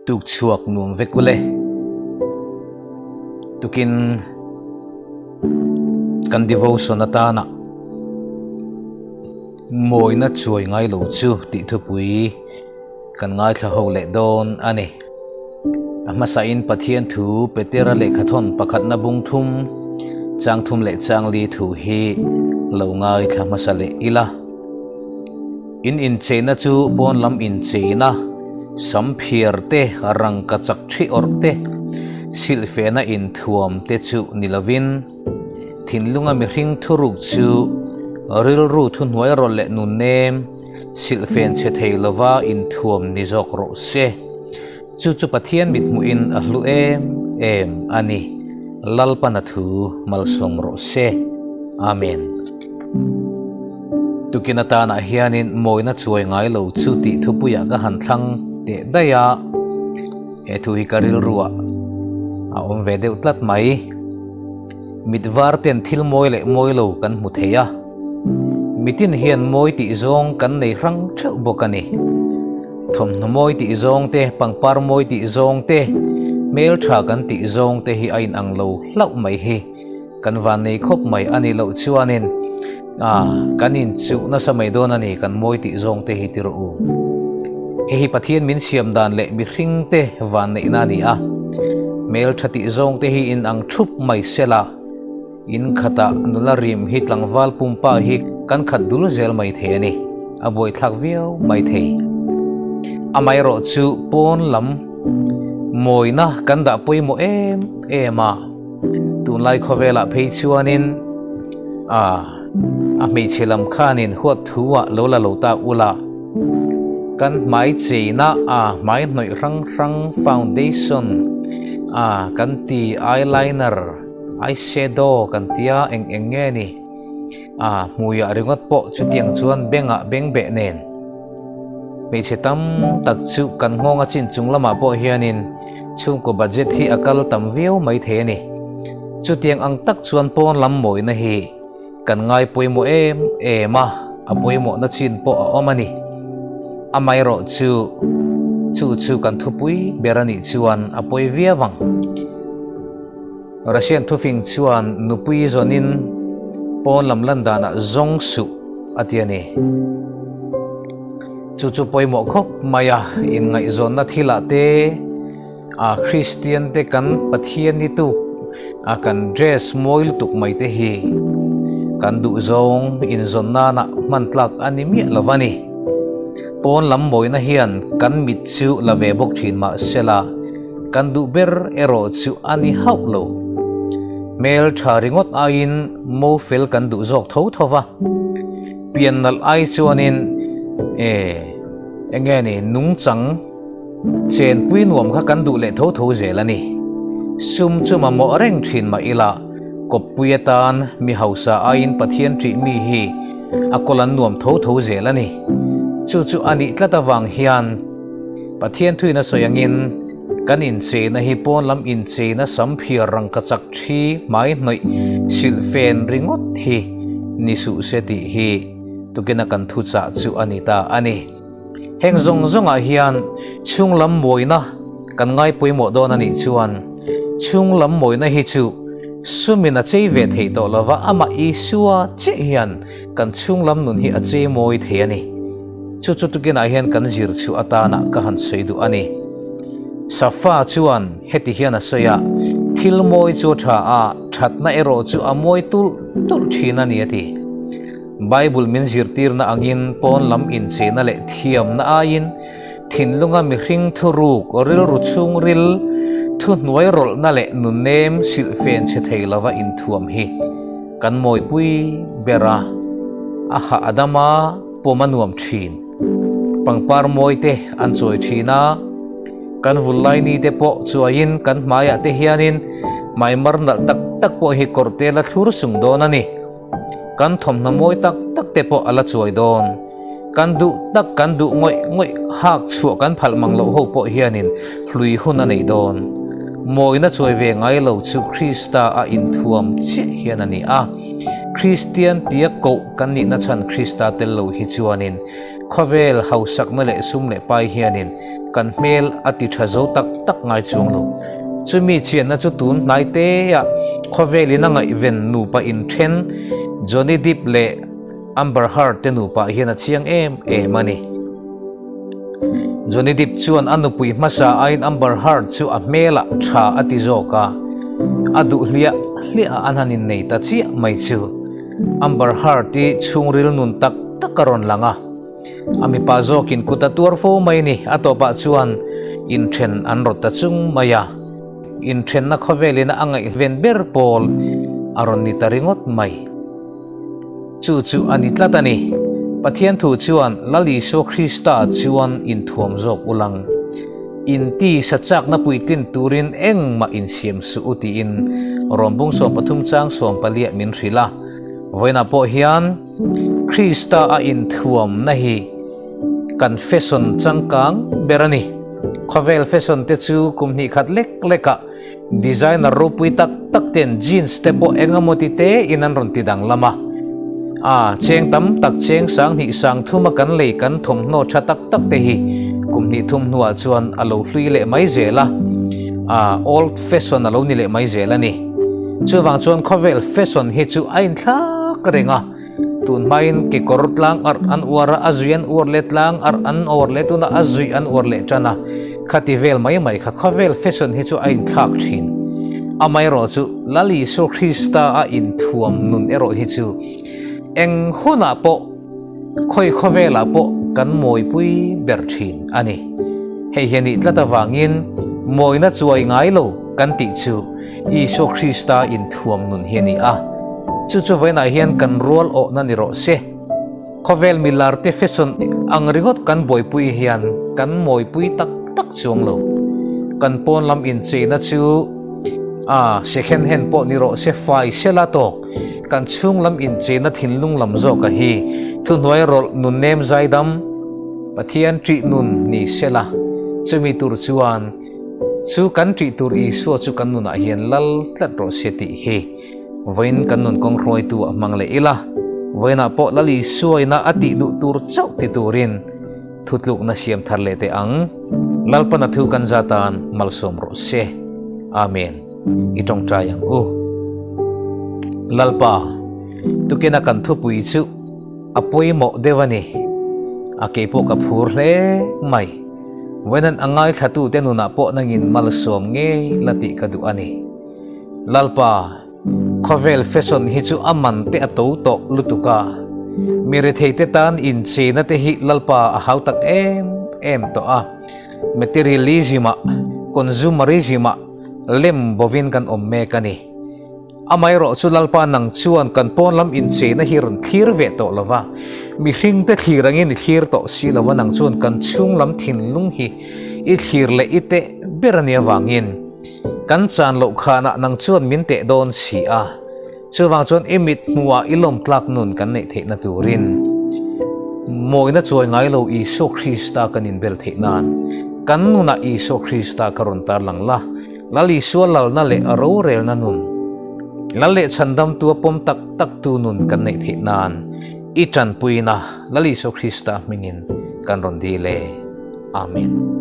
Tuk chhuak nuam vek ule. Tukin kan devotion atana mawina chuai ngai lo chu tih thupui kan ngaithla ho leh dawn a ni. A hmasain Pathian thu Petera lehkhathawn pakhatna bung thum, chang thum leh chang li thu hi lo ngaithla hmasa leh ila. In incheina chu pawn lam incheina, sam phiar te, rangka chak thi awrh te, silhfehna inthuam te chu ni lovin, thinlunga mihring thuruk chu rilru thuhnuai rawlh leh nunnem, Silhfen chhe thei lova inthuam ni zawk rawh se. Chu chu Pathian mithmuhin a hlu em em a ni. Lalpana thu malsawm rawh se. Amen. Tukin atanah hianin mawina chuai ngai lo chu tih thupuiah ka han thlang teh daih a, he thu hi ka rilruah a awm ve deuh tlat mai. Mit var ten thil mawi leh mawi lo kan hmu thei a, mitin hian mawi tih zawng kan nei hrang theuh bawk a ni. Thawmhnaw mawi tih zawng te, pangpar mawi tih zawng te, hmeltha kan tih zawng te hi a inang lo hlauh mai hi kan van nei khawp mai a nih loh chuanin ah kan inchuh nasa mai dawn a ni kan mawi tih zawng te hi ti rawh u. Hei hi Pathian min siam dan leh mihring te van neihna a ni a, hmeltha tih zawng te hi inang thup mai sela, in khatah nula rim hi tlangval pumpa hi kan khat dul zel mai thei a ni, a buaithlak viau mai thei. Amaherawh chu pawn lam mawina kan dah pawimawh em em a, tunlai khawvelah phei chuanin a a hmeichhe lam khanin huat thu ah lo la lo ta ula, kan hmai cheina a hmai hnawih hrang hrang foundation a kan ti eyeliner eyeshadow kan tia eng eng nge ni a hmuiah ringawt pawh chutiang chuan bengah bengbeh nen hmeichhe tam tak chu kan nghawng a chin chung lamah pawh hianin chhungkaw budget hi a kal tam viau mai thei a ni chutiang ang tak chuan pawn lam mawina hi Kan ngai pawimawh em em a, a pawimawhna chin pawh a awm a ni. Amaherawh chu, chu chu kan thupui ber a nih chuan a pawi viau ang. Russian thufing chuan nupui zawnin pawn lam lan danah zawng suh a ti a ni. Chu chu pawimawh khawp mai a, inngaihzawnna thilah te, A Kristian te kan Pathian ni tuk a kan dress mawi lutuk mai te hi kan duh zawng inzawn nana hman tlak a ni miah lo a ni. Pawn lam mawina hian kan mit chu la ve bawk thin mah sela kan duh ber erawh chu a ni hauh lo. Hmel tha ringawt aiin mo fel kan duh zawk tho tho va. Pian nalh ai chuanin e enge ni nungchang Chenpui nuam kha kan duh leh tho tho zel a ni. Sum chu mamawh reng thin mah ila, kawppui atan mi hausa aiin Pathian ṭih mi hi a kawl an nuam tho tho zel a ni. Chu chu a nih tlat avang hian Pathian thuin a sawi angin kan incheina hi pawn lam incheina sam phiar rangkachak ṭhi hmai hnawih silhfen ringawt hi ni suh se tih hi tukina kan thuchah chu a ni ta a ni. Heng zawng zawngah hian chhung lam mawina kan ngai pawimawh dawn a nih chuan chhung lam mawina hi chu sumin a chei ve theih tawh lova amah Isua chiah hian kan chhung lam nun hi a chei mawi thei a ni. Chu chu tukinah hian kan zir chhuah atana ka han sawi duh a ni. Safa chuan heti hian a sawi a, Thil mawi chu a tha a, thatna erawh chu a mawi tulh tulh thin a ni a ti. Bible min zirtirna angin pawn lam incheina leh thiamna aiin thinlunga mihring thuruk, rilru chhungril, thuhnuai rawlhna leh nunnem silhfen chhe thei lova inthuam hi kan mawipui ber a, a hah a dam a, pawm a nuam thin. Pangpar mawi te an chawi thin a, kan vul lai ni te pawh chuaiin kan hmaiah te hianin hmaimar nalh tak tak pawh hi kawrh te la thlur sung dawn a ni. Kan thawmhnaw mawi tak tak te pawh a la chuai dawn. Kan duh tak kan duh ngawih ngawih hak chhuah kan phalh mang loh ho pawh hianin hlui hun a nei dawn. Mawina chuai ve ngai lo chu Krista a inthuam chiah hian a ni a. Kristian tia koh kan nihna chhan Krista tel lo hi chuanin. Khawvel hausakna leh sum leh pai hianin kan hmel a ti tha zo tak tak ngai chuang lo. Chumi chianna chu tun hnai teah khawvelin a ngaihven nupa inthen Johnny Depp leh Amber Heard te nupa hian a chiang em em a ni. Johnny Depp chuan a nupui hmasa aiin Amber Heard chu a hmelah tha a ti zawk a, a duh hliah hliah a an han innei ta chiah mai chu. Amber Heard hi chhungril nun tak tak a rawn lang a, a mipa zawkin kut a tuar fo mai a ni. A tawpah chuan inthen an rawt ta chung mai a, inthenna khawvelin a ngaihven ber pawl a rawn ni ta ringawt mai. Chu chu a ni tlat a ni. Pathian thu chuan Lal Isua Krista chuan inthuam zawk u lang. Inti sa chakna puitlin turin engmah insiam suh u tiin Rawmbung 13 chang 14 min hrilh a. Vawiinah pawh hian Krista a inthuamna hi kan fashion changkang ber a ni. Khawvel fashion te chu kum hnih khat lek lekah Designer ropui tak tak ten jeans te pawh eng emaw ti te in an rawn ti danglam a. A cheng tam tak cheng sang hnih sang thum a kan lei kan thawmhnaw tha tak tak te hi kum hnih thum hnuah chuan a lo hlui leh mai zel a, a old fashion a lo ni leh mai zel a ni. Chuvang chuan khawvel fashion hi chu a inthlak reng a. Tun hmain kekawr tlang arh an uar a, a zui an uar leh tlang arh an uar leh tuna a zui an uar leh tan a, khati vel mai mai kha khawvel fashion hi chu a inthlak thin. Amaherawh chu Lal Isua Krista a inthuam nun erawh hi chu eng hunah pawh khawi khawvelah pawh kan mawipui ber thin a ni. Hei hi a nih tlat avangin mawina chuai ngai lo kan tih chu Isua Krista inthuam nun hi a ni a, chu chu vawiinah hian kan rual awhna ni rawh se. Khawvel milarte fashion ang ringawt kan buaipui hian kan mawipui tak tak chuang lo. Kan pawn lam incheina chu a second hand pawh ni rawh se, fai sela tawk. Kan chhung lam incheina thinlung lam zawka hi thuhnuai rawlh nun nem zaidam Pathian ṭih nun ni sela, chumi tur chuan Chu kan ṭih tur Isua chu kan nunah hian lal tlat rawh se tih hi vawiin kan nun kawng hruaitu a hmang leh ila. Vawiinah pawh Lal Isua ina a tih duh tur chauh ti turin thutlukna siam thar leh teh ang. Lalpana thu kan za tan malsawm rawh se. Amen. I tawngtai ang u. Lalpa, tukina kan thupui chu a pawimawh deuh a ni. A keipawh ka phur hle mai. Vawinan a ngaithlatute nunah pawh nangin malsawm ngei la tih ka duh a ni. Lalpa, khawvel fashion hi chu a man te a to tawh lutuk a, mi retheite tan incheina te hi Lalpa a hau tak em em tawh a, materialism-ah, consumerism-ah lem bovin kan awm mek a ni. Amaherawh chu Lalpa nang chuan kan pawn lam incheina hi rawn thlir ve tawh lo va, mihringte thlir angin i thlir tawh si lo va, nang chuan kan chhung lam thinlung hi i thlir leh i teh ber a nih avangin kan chan loh khanah nang chuan min teh dawn si a. Chuvang chuan i mit hmuhah i lawmtlak nun kan neih theihna turin mawina chuai ngai lo Isua Krista kan inbel theih nan kan nunah Isua Krista kha rawn tarlang la. Lal Isua lalna leh a rorelna nun, Lal leh chhandamtu a pawm tak taktu nun kan neih theih nan i tanpuina Lal Isua Krista hmingin kan rawn dil e. Amen.